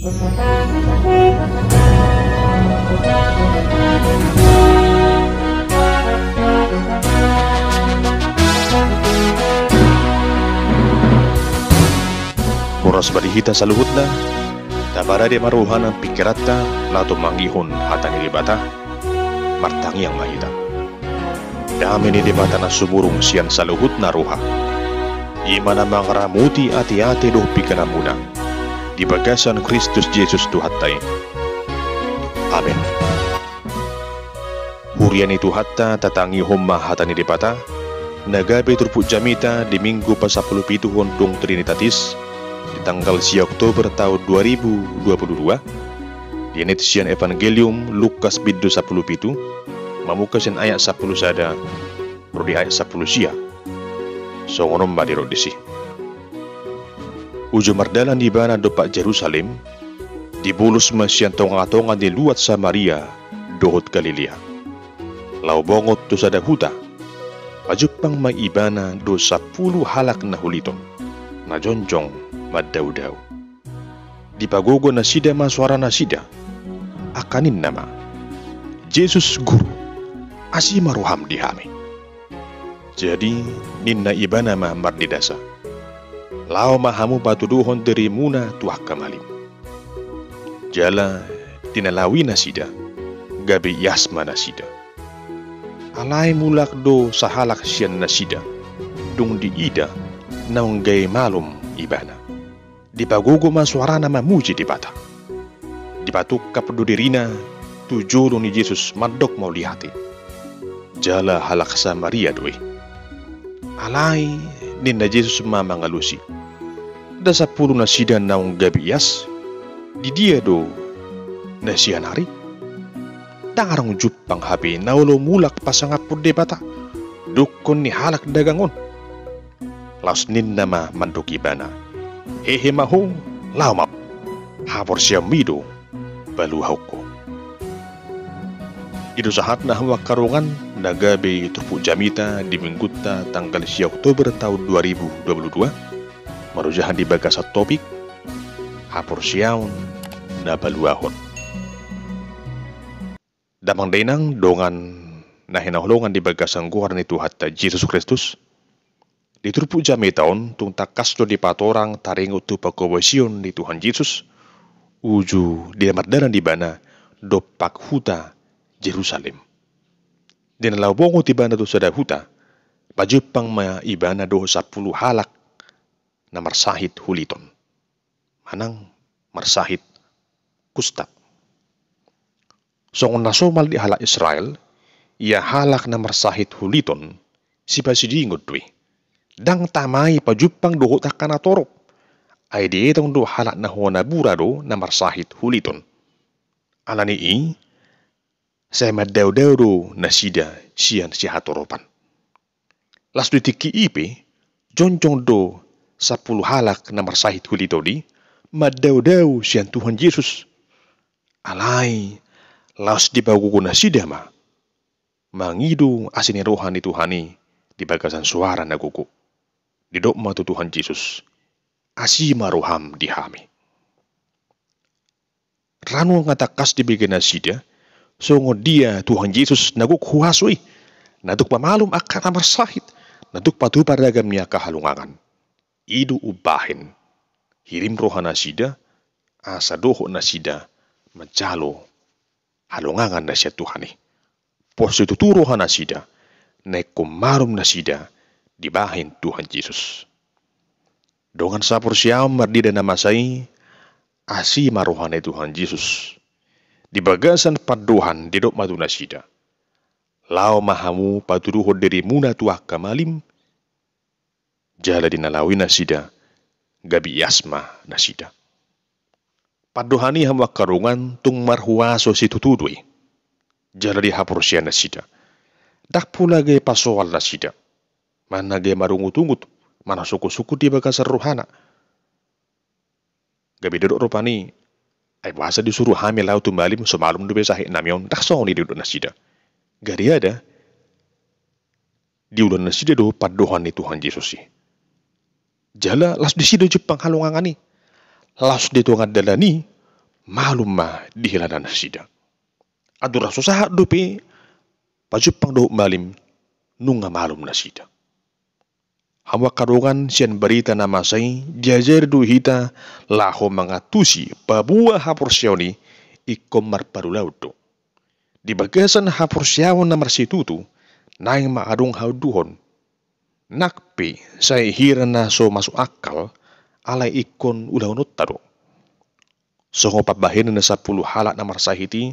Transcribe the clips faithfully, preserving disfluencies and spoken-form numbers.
Horas ma di hita saluhutna. Taparade ma roha nang pingkiranta laho tumangihon hata ni Debata. Martangiang ma hita. Dame ni Debata na sumurung sian saluhutna roha, i ma na mangaramoti ateate dohot pingkiranmuna di bagasan Kristus Jesus Tuhanta i. Amen. Huria ni Tuhanta, tatangihon ma hata ni Debata na gabe turpuk jamita di Minggu pasampulupituhon dung Trinitatis, di tanggal sia Oktober taon dua ribu dua puluh dua. Dienet sian Evangelium Lukas bindu sampulupitu, mamungka sian ayat sampulu sada ro di ayat sampulu sia. Songon on ma didok disi. Uju mardalan ibana dompak Jerusalem, dibolus ma sian tongatonga ni luat Samaria dohot Galilea, laho bongot tu sada huta. Pajumpang ma ibana dohot sampulu halak na huliton, na jongjong mandaodao. Dipagogo nasida ma soaranasida, angka ninna ma: "Jesus, Guru, asi ma roham di hami." Jadi ninna ibana ma marnidasa: "Laho ma hamu patuduhon dirimuna tu angka malim." Jala tinalawi nasida, gabe ias ma nasida. Alai mulak do sahalak sian nasida, dung diida naung gabe malum ibana. Dipagogo ma soarana mamuji Debata. Dipatungkap do dirina tu jolo ni Jesus mandok mauliate. Jala halak Samaria do i. Alai ninna Jesus ma mangalusi: "Nda sampulu nasida naung gabe ias? Di dia do na sian ari? Ndang adong jumpang hape na olo mulak pasangaphon Debata, dungkon ni halak dagang on?" Laos ninna ma mandok ibana: "Hehe ma ho, laho ma ho. Haporseaonmi do paluahon ho." I do sahatna, hamu angka dongan, na gabe turpuk jamita di Minggunta tanggal sia Oktober taon dua ribu dua puluh dua, marojahan di bagasan topik haporseaon na paluahon. Damang dainang, dongan na hinaholongan di bagasan goar ni Tuhanta Jesus Kristus, di turpuk jamita on tung tangkas do dipatorang taringot tu panghobasion ni Tuhan Jesus, uju di na mardalan ibana dompak huta Jerusalem. Di na laho bongot ibana tu sada huta, pajumpang ma ibana dohot sampulu halak na marsahit huliton, manang marsahit kusta. Songon na somal di halak Israel, ia halak na marsahit huliton, sipasidingon do i. Ndang tama i pajumpang dohot angka natorop. Ai dietong do halak na hona bura do na marsahit huliton. Alani i, sai mandaodao do nasida sian sihatoropan. Laos di tingki i pe, jongjong do sampulu halak na marsahit huliton i mandaodao sian Tuhan Jesus. Alai laos dipagogo nasida ma mangido asi ni roha ni Tuhan i di bagasan soara na gogo. Didok ma tu Tuhan Jesus: "Asi ma roham di hami." Ranu nga tangkas dibege nasida songon dia Tuhan Jesus na gok huaso i, na tuk pamalum angka na marsahit, na tuk patupa ragam ni angka halongangan. I do umbahen hirim roha nasida, asa dohot nasida manjalo halongangan na sian Tuhan i. Pos situtu roha nasida, na ingkon malum nasida dibahen Tuhan Jesus. Dongan saporseaon, marnida na masa i, asi ma roha ni Tuhan Jesus. Di bagasan pandohan didok ma tu nasida: "Laho ma hamu patuduhon dirimuna tu angka malim." Jala di na laho i nasida, gabe ias ma nasida. Pandohan i, hamu angka dongan, tung marhuaso situtu do i. Jala di haporseaon nasida, ndang pola gabe pasoal nasida, manang gabe marungutungut, manang sungkunsungkun di bagasan rohana. Gabe didok rupani: "Ai boasa disuru hami laho tu malim, so malum dope sahit nami on?" Ndang songon i didok nasida. Gariada diula nasida do pandohan ni Tuhan Jesus i. Jala laos disi do jumpang halongangan i. Laos di tonga dalan i, malum ma dihilala nasida. Andorang so sahat dope pajumpang dohot malim, nunga malum nasida. Hamu angka dongan, sian barita na masa i diajari do hita laho mangantusi paboa haporseaon i ingkon marpangulaon do. Di bagasan haporseaon na marsitutu, naeng ma adong haunduhon. Nang pe sai hira na so masuk akal, alai ingkon ulahononta do. Songon pambahenan na sampulu halak na marsahit i,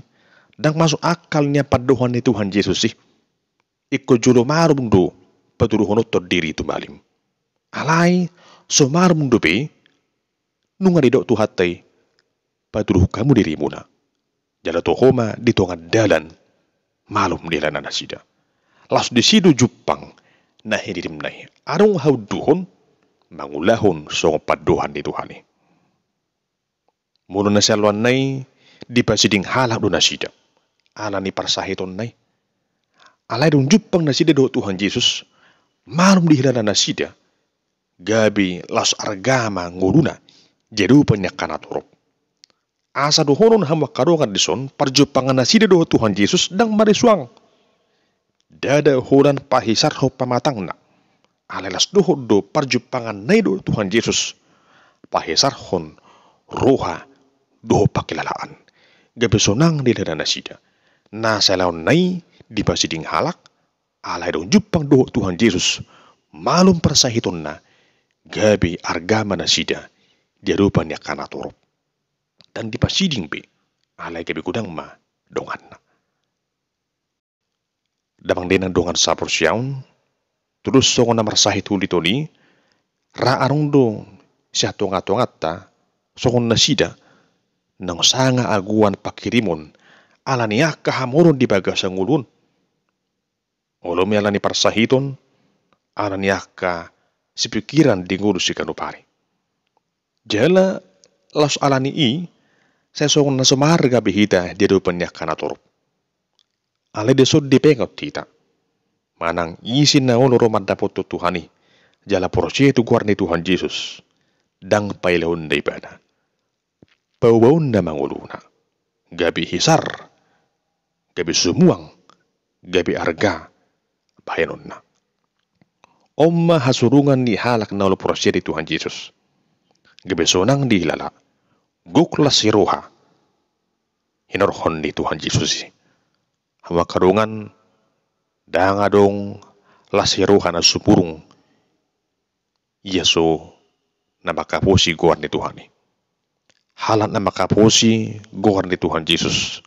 ndang masuk akal nian pandohan ni Tuhan Jesus i. Ingkon jolo malum do patuduhononhon diri tu malim. Alai so malum dope, nunga didok Tuhanta i, patuduhon hamu dirimuna. Jala toho ma di tonga ni dalan, malum dihilala nasida. Laos disi do jumpang na hinirimna i. Adong haunduhon mangulahon songon pandohan ni Tuhan i. Molo na sialoanna i dipasiding halak do nasida ala ni parsahitonna i. Alai dung jumpang nasida dohot Tuhan Jesus, malum dihilala nasida, gabe laos arga ma ngoluna di adopan ni angka natorop. Asa dohonon hamu angka dongan dison, parjumpangan nasida dohot Tuhan Jesus ndang marisuang. Ndada holan pahisarhon pamatangna. Alai laos dohot do parjumpanganna i dohot Tuhan Jesus pahisarhon roha dohot pangkilalaan. Gabe sonang dihilala nasida. Na sialoanna i dipasiding halak, alai dung jumpang dohot Tuhan Jesus, malum parsahitonna, gabe arga ma nasida di adopan ni angka natorop. Ndang dipasiding be, alai gabe godang ma donganna. Damang dainang dongan saporseaon, tudos songon na marsahit huliton i, ra adong do sian tongatonganta songon nasida naung sanga agoan panghirimon ala ni angka hamaolon di bagasan ngolu on. Olo ma i ala ni parsahiton, ala ni angka sipingkiran di ngolu siganup ari. Jala laos ala ni i, sai songon na so marga be hita di adopan ni angka natorop. Alai dison dipengot hita manang ise na olo ro mandapothon Tuhan i jala porsea tu goar ni Tuhan Jesus, ndang paelehonna ibana. Paubaonna ma ngoluna, gabe hisar, gabe sumuang, gabe arga bahenonna. On ma hasurungan ni halak na olo porsea di Tuhan Jesus. Gabe sonang dihilala, gok las ni roha hinorhon ni Tuhan Jesus i. Hamu angka dongan, ndang adong las ni roha na sumurung ia so na manghaposi goar ni Tuhan i. Halak na manghaposi goar ni Tuhan Jesus,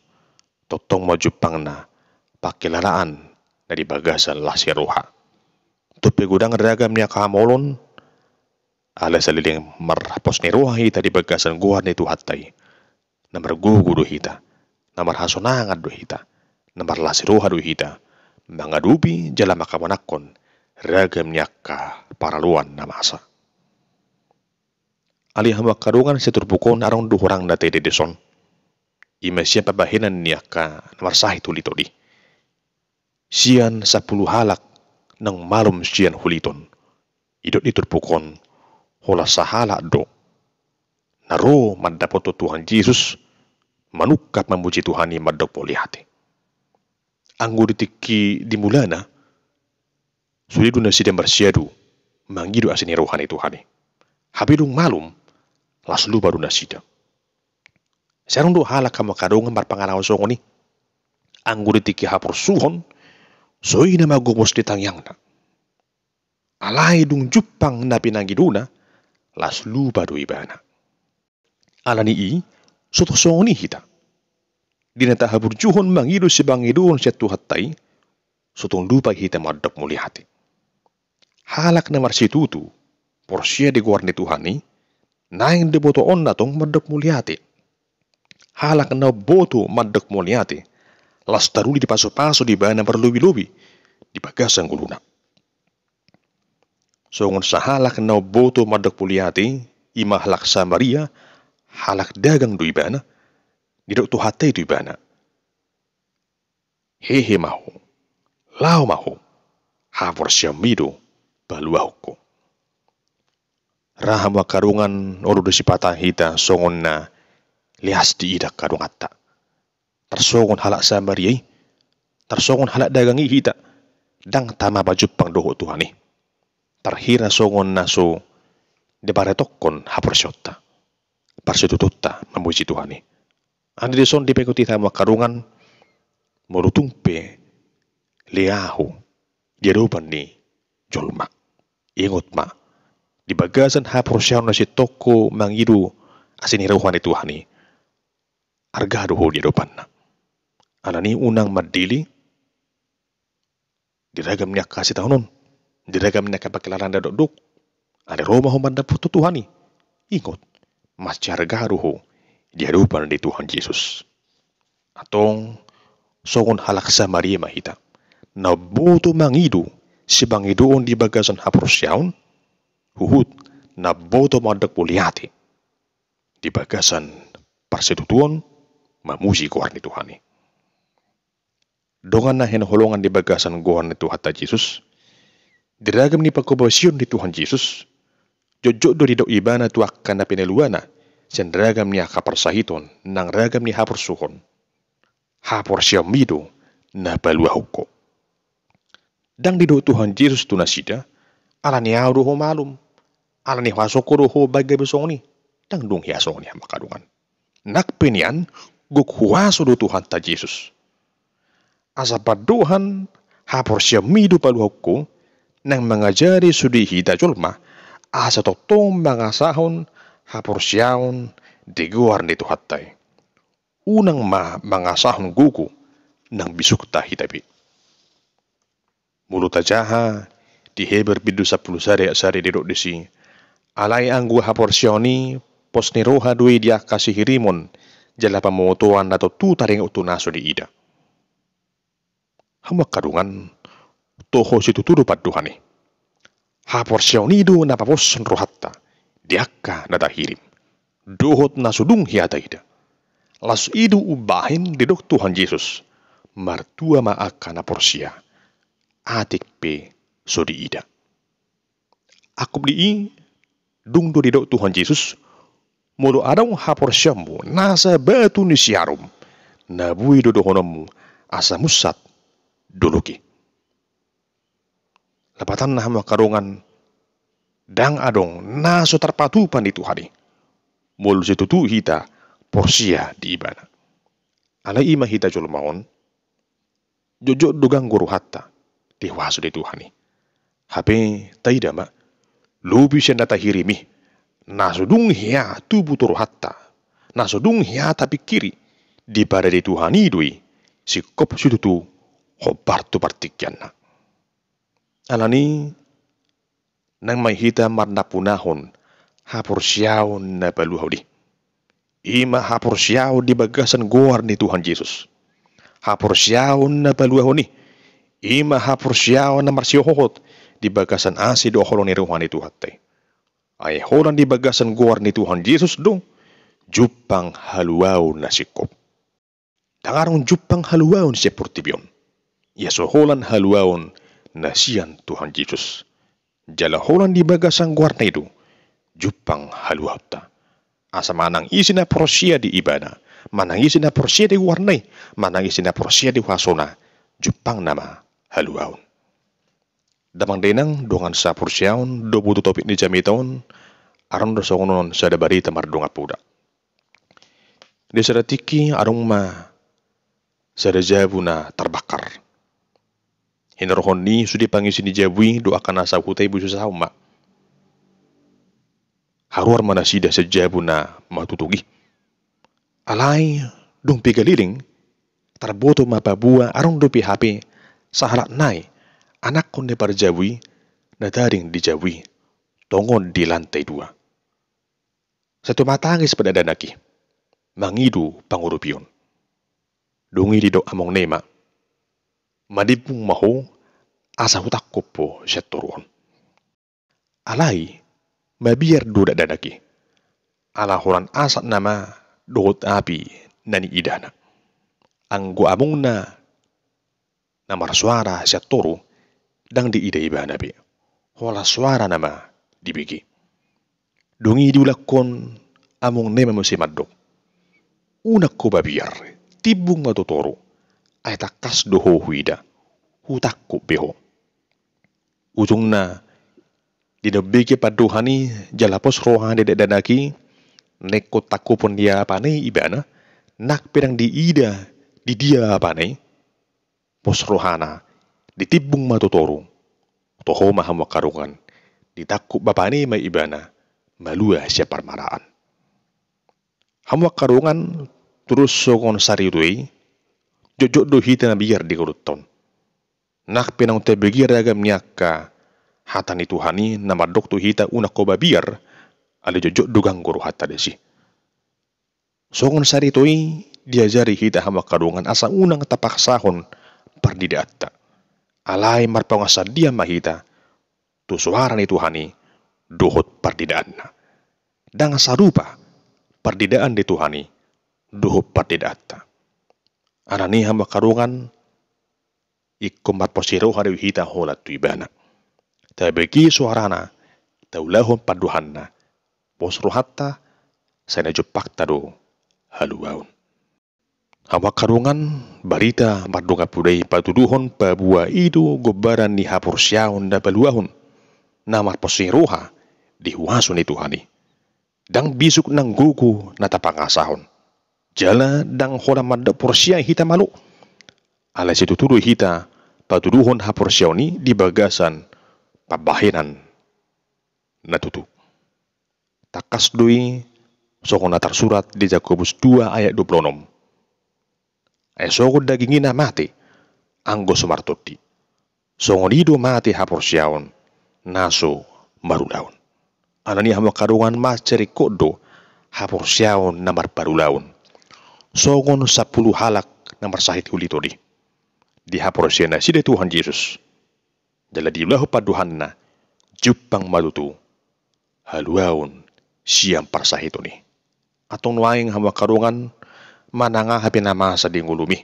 tongtong ma jumpangna pangkilalaan na di bagasan las ni roha. Tung pe godang ragam ni angka hamaolon, alai saleleng marpos ni roha hita di bagasan goar ni Tuhanta i, na margogo do hita, na marhasonangan do hita, na marlas ni roha do hita mangadopi jala manghamonanghon ragam ni angka paraloan na masa. Alai hamu angka dongan, sian turpuk on adong do hurang na tede dison. I ma sian pambahenan ni angka na marsahit huliton i. Sian sampulu halak naung malum sian huliton, didok di turpuk on, holan sahalak do na ro mandapothon Tuhan Jesus, manungkap mamuji Tuhan i mandok mauliate. Anggo di tingki di mulana, sude do nasida marsiadu mangido asi ni roha ni Tuhan i. Hape dung malum, las lupa do nasida. Sai adong do halak, hamu angka dongan, marpangalaho songon i. Anggo di tingki haporsuhon, so i na magomos di tangiangna. Alai dung jumpang na pinangidona, las lupa do ibana. Ala ni i, so tong songon i hita. Di na tahaburjuhon mangido sipangidoon sian Tuhanta i, so tong lupa hita mandok mauliate. Halak na marsitutu porsea di goar ni Tuhan i, naeng do ibotoonna tong mandok mauliate. Halak na umboto mandok mauliate, las taruli dipasupasu do ibana marlobilobi di bagasan ngoluna. Songon sahalak na umboto mandok mauliate, i ma halak Samaria, halak dagang do ibana, didok Tuhanta i tu ibana: Hehe ma ho, laho ma ho, haporseaonmi do paluahon ho. Ra hamu angka dongan, olo do sipata hita songon na leas diida angka donganta. Tarsongon halak Samaria i, tarsongon halak dagang i hita, ndang tama pajumpang dohot Tuhan i. Tarhira songon na so diparetokkon haporseaonta, parsitutuonta mamuji Tuhan i. Alani dison dipaingot hita hamu angka dongan, molo tung pe lea ho di adopan ni jolma, ingot ma, di bagasan haporseaon na sintongko mangido asi ni roha ni Tuhan i, arga do ho di adopanna. Alani unang mandele di ragam ni angka sitaonon, di ragam ni angka pangkilalaan na dokdok. Alai ro ma ho mandapothon Tuhan i, ingot, mansai arga do ho di adopan ni Tuhan Jesus. Antong songon halak Samaria ma hita, na boto mangido sipangidoon di bagasan haporseaon, huhut na boto mandok mauliate di bagasan parsitutuon mamuji goar ni Tuhan i. Dongan na hinaholongan di bagasan goar ni Tuhanta Jesus, di ragam ni panghobasion ni Tuhan Jesus, jotjot do didok ibana tu angka na pinaluana sian ragam ni angka parsahiton nang ragam ni haporsuhon: Haporseaonmi do na paluahon ho. Ndang didok Tuhan Jesus tu nasida, alani ahu do ho malum, alani huaso do ho baen gabe songon i. Ndang dung hea songon i hamu angka dongan. Nang pe nian, gok huaso do Tuhanta Jesus. Asa pandohan haporseaonmi do paluahon ho, naeng mangajari sude hita jolma asa tongtong mangasahon haporseaon di goar ni Tuhanta i. Unang ma mangasahon gogo nang bisukta hita be. Molo tajaha di Heber bindu sampulu sada ayat sada didok disi: Alai anggo haporseaon i pos ni roha do i di angka sihirimon jala pamotoan na tontu taringot tu na so diida. Hamu angka dongan, toho situtu do pandohan i. Haporseaon i do na paposhon rohanta di angka na tahirim dohot na so dung hea taida. Laos i do umbahen didok Tuhan Jesus: Martua ma angka na porsea, atik pe so diida. Angkup di i, dung do didok Tuhan Jesus: Molo adong haporseaonmu nasa batu ni siarum, na boi do dohononmu asa munsat dolok i. Lapatanna hamu angka dongan, ndang adong na so tarpatupa ni Tuhan i, molo situtu hita porsea di Ibana. Alai i ma hita jolma on, jotjot do ganggu rohanta di huaso ni Tuhan i. Hape taida ma, lobi sian na tahirim i, na so dung hea tubu tu rohanta, na so dung hea tapingkiri, dipadao di Tuhan i do i singkop situtu hombar tu partingkianna. Alani i, naeng ma hita marnampunahon haporseaon na paluahon i. I ma haporseaon di bagasan goar ni Tuhan Jesus. Haporseaon na paluahon i, i ma haporseaon na marsihohot di bagasan asi dohot holong ni roha ni Tuhanta i. Ai holan di bagasan goar ni Tuhan Jesus do jumpang haluaon na singkop. Ndang adong jumpang haluaon sian portibi on, ia so holan haluaon na sian Tuhan Jesus. Jala holan di bagasan goarna i do jumpang haluaonta. Asa manang ise na porsea di Ibana, manang ise na porsea di goarna i, manang ise na porsea di huasona, jumpangna ma haluaon. Damang dainang, dongan sahaporseaon, domu tu topik ni jamita on, adong do songon on sada barita mardongan poda. Di sada tingki adong ma sada jabu na tarbakar. Hinorhon ni sude pangisi ni jabu i dohot angka na sahuta i, boi susahon ma. Haruar ma nasida sian jabu na matutug i. Alai dung pe galeleng, tarboto ma paboa adong dope hape sahalak nai, anakkon ni parjabu i, na tading di jabu i, tongon di lantai dua. Sai tumatangis ma dakdanak i mangido pangurupion. Dung i didok amongna i ma: Manimbung ma ho asa hutangkup ho sian toru on. Alai mabiar do dakdanak i, ala holan asap nama dohot api na niidana. Anggo amongna na marsoara sian toru, ndang diida ibana be, holan soarana ma dibege. Dung i diulakhon amongna i ma muse mandok: Unang ho mabiar, timbung ma tu toru, ai tangkas do ho huida, hutangkup be ho. Ujungna, di na umbege pandohan i jala pos rohana di dakdanak i, na ingkon tangkupon ni apana i ibana, nang pe ndang diida di dia apana i, pos rohana, ditimbung ma tu toru. Toho ma hamu angka dongan, ditangkup apana i ma ibana, malua sian parmaraan. Hamu angka dongan, torus songon sarito i, jotjot do hita mabiar di ngolunta on. Nang pe naung tabege ragam ni angka hata ni Tuhan i na mandok tu hita unang ho mabiar, alai jotjot do ganggu rohanta disi. Songon sarito i diajari hita hamu angka dongan asa unang tapaksahon parnidaanta. Alai marpangunsandean ma hita tu soara ni Tuhan i dohot parnidaanna. Ndang sarupa parnidaan ni Tuhan i dohot parnidaanta. Alani i hamu angka dongan, ingkon marpos ni roha do hita holan tu ibana. Tabege soarana, taulahon pandohanna, pos rohanta, sai na jumpangta do haluaon. Hamu angka dongan, barita mardongan poda i patuduhon paboa i do gombaran ni haporseaon na paluahon, na marpos ni roha di huaso ni Tuhan i. Ndang bisuk nang gogo na tapangasahon. Jala ndang holan mandok porsea hita malo. Alai situtu do hita patuduhon haporseaon i di bagasan pambahenan na tutu. Tangkas do i songon na tarsurat di Jakobus dua ayat dua pulu onom. Ai songon daging i na mate, anggo so martondi. Songon i do mate haporseaon na so marulaon. Alani i hamu angka dongan, mansai ringkot do haporseaon na marparulaon. Songon sampulu halak na marsahit huli todi. Dihaporseai nasida Tuhan Jesus. Jala diulahon pandohanna, jumpang ma tutu haluaon sian parsahiton i. Antong nuaeng hamu angka dongan, manang aha pe na masa di ngolumi,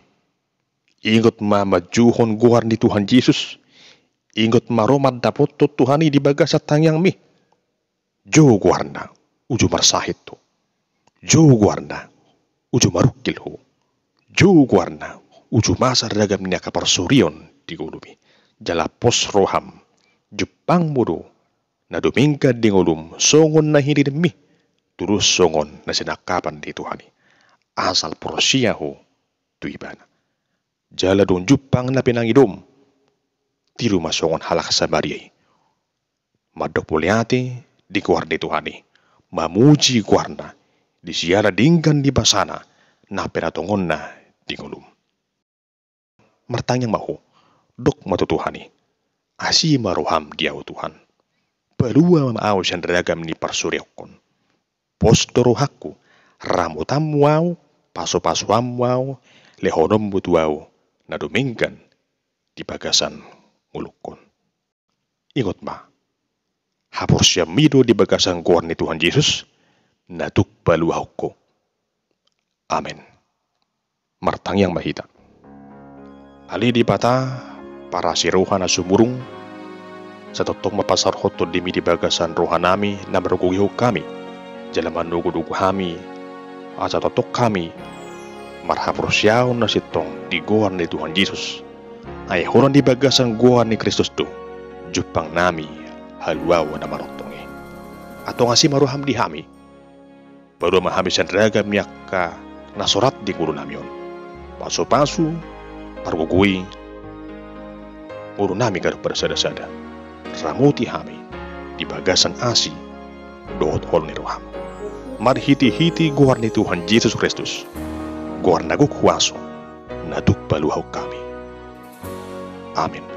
ingot ma manjouhon goar ni Tuhan Jesus. Ingot ma ro mandapothon Tuhan i di bagasan tangiangmi. Jou goarna uju marsahit ho. Jou goarna uju marungkil ho. Jou goarna uju masa ragam ni angka parsorion di ngolumi. Jala pos roham, jumpangmu do na dumenggan di ngolum songon na hinirimi, torus songon na sinangkapan ni Tuhan i. Asal porsea ho tu ibana. Jala dung jumpang na pinangidom, tiru ma songon halak Samaria i. Mandok mauliate di goar ni Tuhan i, mamuji goarna, di siala denggan ni basana, nang pe na tongonna di ngolum. Martangiang ma ho, dok ma tu Tuhan i. Asi ma roham di ahu Tuhan. Palua ma ahu sian ragam ni parsorionhon. Pos do rohangku, ramotanmu ahu, pasupasuanmu ahu, lehononmu tu ahu na dumenggan di bagasan ngolungkon. Ingot ma, haporseaonmi do di bagasan goar ni Tuhan Jesus na tuk paluahon ho. Amen. Martangiang ma hita. Ale Debata, parasi roha na sumurung, sai tongtong ma pasaorhon Tondimi di bagasan rohanami na margogoi hami, jala manogunogu hami, asa tongtong hami marhaporseaon na sintong di goar ni Tuhan Jesus. Ai holan di bagasan goar ni Kristus do jumpangnami haluaon na manongtong i. Antong asi ma roham di hami. Palua ma hami sian ragam ni angka na sorat di ngolunami on. Pasupasu, pargogoi ngolunami ganup marsadasada. Ramoti hami di bagasan asi dohot holong ni roham. Marhitehite goar ni Tuhan Jesus Kristus, goar na gok huaso, na tuk paluahon hami. Amen.